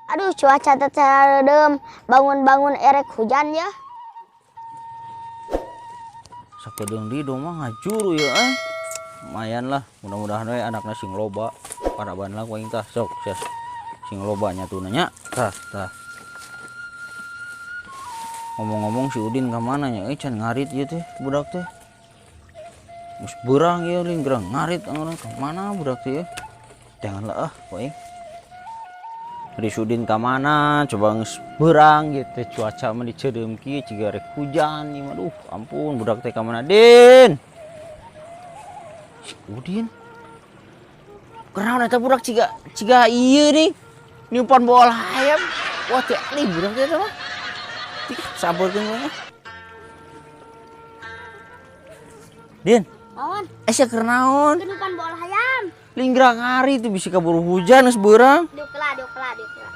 Aduh, cuaca teh sareudem, bangun-bangun erek hujan ya. Sakedeung di mah ngajuru ya eh. Lumayan lah, mudah-mudahan we anakna sing loba. Paraban lah ku aing tah sok ses. Sing loba nya tuna nya. Tah, tah. Ngomong-ngomong si Udin ka mana nya? Can ngarit ieu teh budak teh. Geus beurang ieu lin gerang ngarit angeureun ka mana budak teh ya? Janganlah ah, ku aing. Ari si Udin ka mana? Coba geus beurang gitu cuaca mah diceudeum kieu ciga rek hujan ieu mah. Duh, ampun budak teh ka mana, Din? Si Udin. Kunaon eta budak ciga ieu nih. Nyimpan bola hayam. Wah, teh ahli budak teh eta mah. Tik sampeurkeun we. Din. Naon? Sia keur naon? Keur nyimpan bola hayam. Linggrang hari itu bisa kaburu hujan geus beurang. Diuk lah, diuk lah, diuk lah.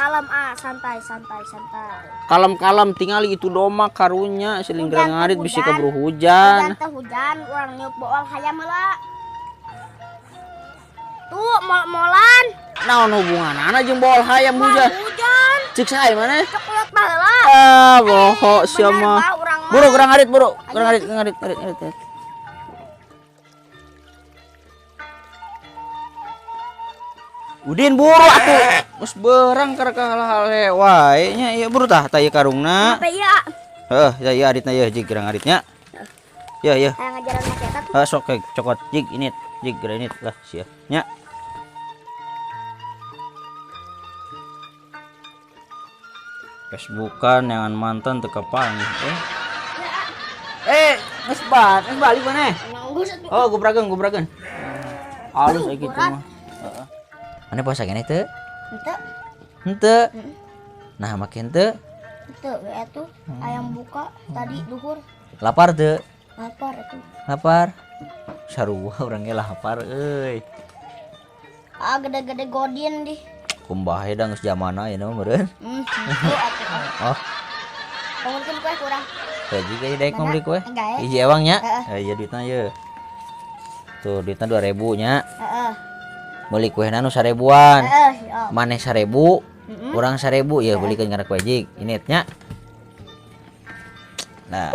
Kalem ah, santai, santai, santai. Kalem-kalem tingali itu doma karunya si linggrang Hujan ngarit teh bisa hujan. kaburu hujan. Hujan teh hujan, urang niup bool hayam heula. Tuh, mol-molan. Naon hubunganana jeung bool hayam Wah, hujan? Hujan. Cek sae maneh? Cek ulet baheula. Ah, bohong sia Bener, mah. bah, urang mah. Buru gerang ngarit, buru. Gerang ngarit, ngarit, ngarit, ngarit, ngarit. Udin buru atuh. Geus beurang keur kahale wae nya ieu buru tah tah ieu karungna. Apa ieu? Heuh, ya ieu aritna ieu jig gerang aritnya. Ya ya. Hayang ngajaran make eta tuh. Heuh, sok we cokot jig init, jig gerang init lah sia. Nya. Facebookan jangan mantan teu kapanggih. Geus geus balik maneh. Nanggus atuh. Oh, gobrakeun, gobrakeun. Halus euy kitu Berat. mah. Heeh. Maneh puasa keneh teu? Henteu. Henteu. Nah, make henteu. Henteu we atuh. Ayam buka tadi duhur. Lapar teu? Lapar atuh. Lapar. Sarua urang ge lapar euy. Ah, gede-gede godin di. Kumbahe da geus zamana ayeuna mah meureun. Henteu atuh. Oh. Pangulikeun kue kurang. Teh jiga ieu daek ngabeli kue. Enggak ya? Hiji ewang nya. Heeh. Ieu duitna ieu. Tuh duitna 2000 nya. Heeh. Meuli kuehna nu 1000-an. Heeh, siap. Maneh 1000, Heeh. urang 1000 ya belikeun kana kue jig. Init nya. Nah.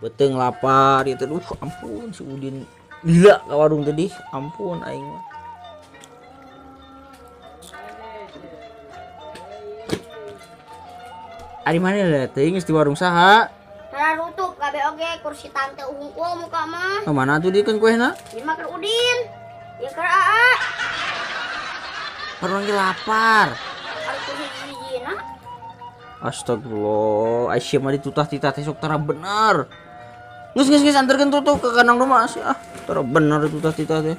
Beuteung lapar ieu teh. Duh, ampun si Udin. Gila ka warung tadi. Ampun aing mah. Ari mana lah teuing geus di warung saha? Tara rutup kabeh oge kursi tante hungkul muka mah. Ka mana atuh dikeun kuehna? Ieu mah keur Udin. Ieu keur Aa. Orang ge lapar. Ari kursi hiji-hijina. Astagfirullah, Aisyah mah ditutah-titah teh sok tara bener. Geus geus geus anterkeun tuh ke kandang domba sih ah. Tara bener ditutah-titah teh.